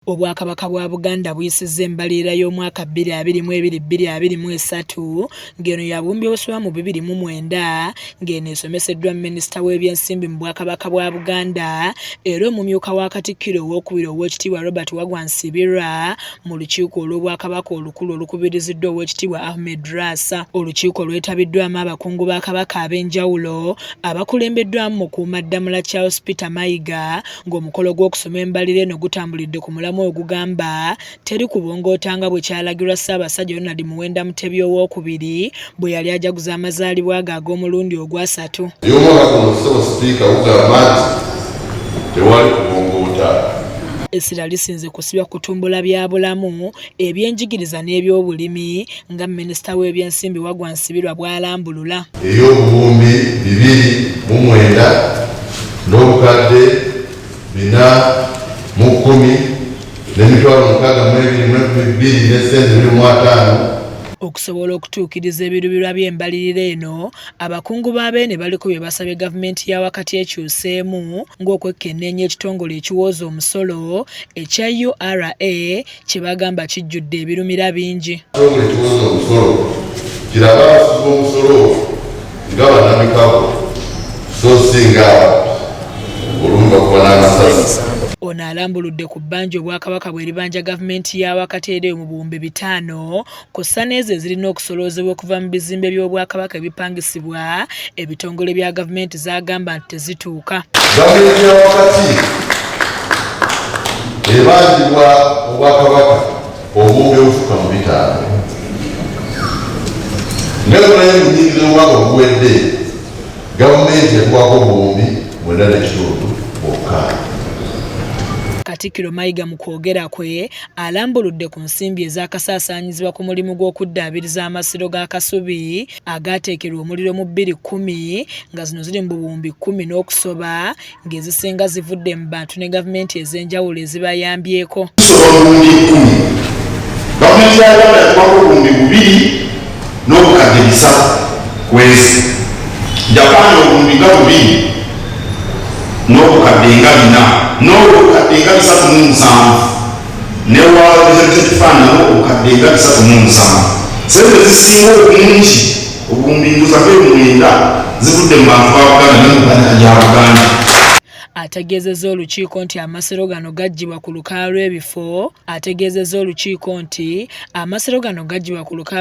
Obwakabaka bwa Buganda buyisizza embalirira y'omwaka 2022/2023 ng'eno ya buwumbi obusoba mu 29, ng'eno esomeseddwa Minisita w'ebyensimbi mu Bwakabaka bwa Buganda era omumyuka wa Katikkiro owookubiri, Oweekitiibwa Robert Waggwa Nsibirwa, mu lukiiko olw'Obwakabaka olukulu olukubiriziddwa Oweekitiibwa Ahmed Lwasa. Olukiiko lwetabiddwamu abakungu ba Kabaka ab'enjawulo abakulembeddwamu Mukuumaddamula Charles Peter Mayiga, ng'omukolo gw'okusoma embalirira eno gutambulidde ku mulamwa ogugamba "Teri kubongoota", nga bwe kyalagirwa Ssaabasajja Ronald Muwenda Mutebi owookubiri bwe yali ajaguza amazaalibwa ge ag'omulundi ogwasatu. Ey'omwaka guno, Ssebo Sipiika, gugamba nti tewali kubongoota. Essira lisinze kusibwa kutumbula byabulamu, ebyenjigiriza n'ebyobulimi, nga Minisita w'ebyensimbi Waggwa Nsibirwa bw'alambulula. Ey'obuwumbi 209 410 n'emitwalo 622 ne sente 25. Okusobola okutuukiriza ebiruubirirwa by'embalirira eno, abakungu ba Beene baliko bye basabye gavumenti ya wakati ekyuseemu, ng'okwekkenneenya ekitongole ekiwooza omusolo ekya URA kye bagamba kijjudde ebirumira bingi. Ekitongole ekiwooza omusolo kiraba abasuzi b'omusolo nga bannamikago so si nga ababbi olumu bakuba n'amasasi. Ono alambuludde ku bbanja Obwakabaka bwe libanja gavumenti ya wakati eri mu buwumbi 5, kw'ossa n'ezo ezirina okusoloozebwa okuva mu bizimbe by'Obwakabaka ebipangisibwa ebitongole bya gavumenti z'agamba nti tezituuka. Gavumenti ya wakati ebanjibwa Obwakabaka obuwumbi obusukka mu 5, nga naye mu nnyingiza y'omwaka oguwedde gavumenti yatuwako obuwumbi 9.5 bwokka. Katikkiro Mayiga mu kwogera kwe alambuludde ku nsimbi ezakasaasaanyizibwa ku mulimu gw'okuddaabiriza amasiro ga Kasubi agaateekerwa omuliro mu 2010, nga zino ziri mu buwumbi 10 n'okusoba, ng'ezisinga zivudde mu bantu ne gavumenti ez'enjawulo ezibayambyeko. Tusoba obuwumbi 10. Gavumenti ya Uganda yatuwako obuwumbi 2 n'obukadde 300 kwezi, Japan obuwumbi nga 2 n'obukadde nga 400 n'obukadde nga 307, ne World Heritage Fund nabo obukadde nga 307. Sente zisinga obungi, obuwumbi nduza 9, zivudde mu bantu ba Buganda ne mu ggwanika lya Buganda. Ategeezezza olukiiko nti amasiro gano gaggyibwa ku lukalu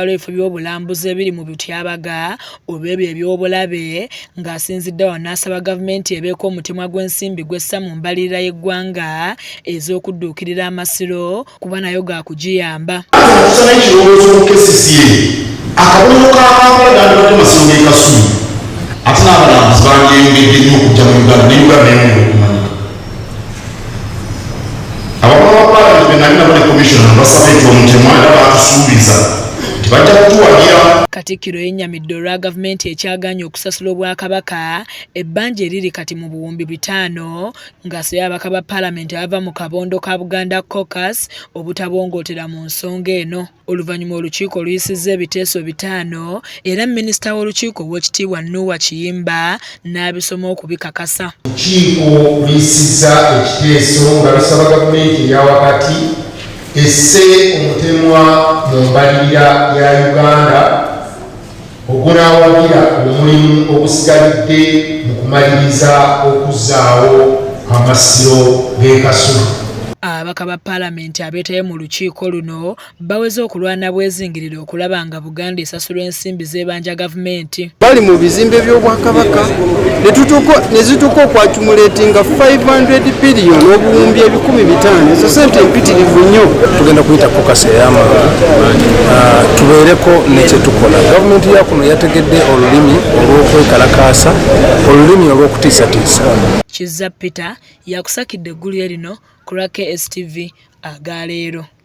lw'ebifo by'obulambuzi ebiri mu butyabaga oba ebyo eby'obulabe, ng'asinzidde wano n'asaba gavumenti ebeeko omutemwa gw'ensimbi gw'essa mu mbalirira y'eggwanga ez'okudduukirira amasiro, kuba nayo gaakugiyamba. Tusaba ekirowoozo mu KCCA, akabonero ka Kampala gandibadde masiro g'e Kasubi, ate n'abalambuzi bandyeyongedde nnyo okujja mu Uganda ne Uganda neyongera okumanyika. Ababaka ba Paalamenti be nali nabo ne commissioner basaba ekyomutemwa, era batusuubiza nti bajja kutuwagira. Katikkiro yennyamidde olwa gavumenti ekyagaanye okusasula Obwakabaka ebbanja eriri kati mu buwumbi 5, ng'asabye ababaka ba Paalamenti abava mu kabondo ka Buganda Caucus obutabongootera mu nsonga eno. Oluvannyuma olukiiko luyisizza ebiteeso 5, era minisita w'olukiiko, Oweekitiibwa Noah Kiyimba, n'abisoma okubikakasa. Olukiiko luyisizza ekiteeso nga lusaba gavumenti eya wakati esse omutemwa mu mbalirira ya Uganda ogunaawagira omulimu ogusigalidde mu kumaliriza okuzzaawo amasiro g'e Kasubi. Ababaka ba Paalamenti abeetabye mu lukiiko luno baweze okulwana bwezingirire okulaba nga Buganda esasulwa ensimbi z'ebanja gavumenti. Bali mu bizimbe by'Obwakabaka ne zituuka okwaccumulatinga 500 billion, obuwumbi 500. Ezo sente empitirivu nnyo. Tugenda kuyita caucus ey'amangu, tubeereko nekyetukola. Gavumenti ya kuno yategedde olulimi olw'okwekalakaasa, olulimi olw'okutiisatiisa. Kizza Peter yakusakidde eggulire lino ku lwa KSTV agaleero.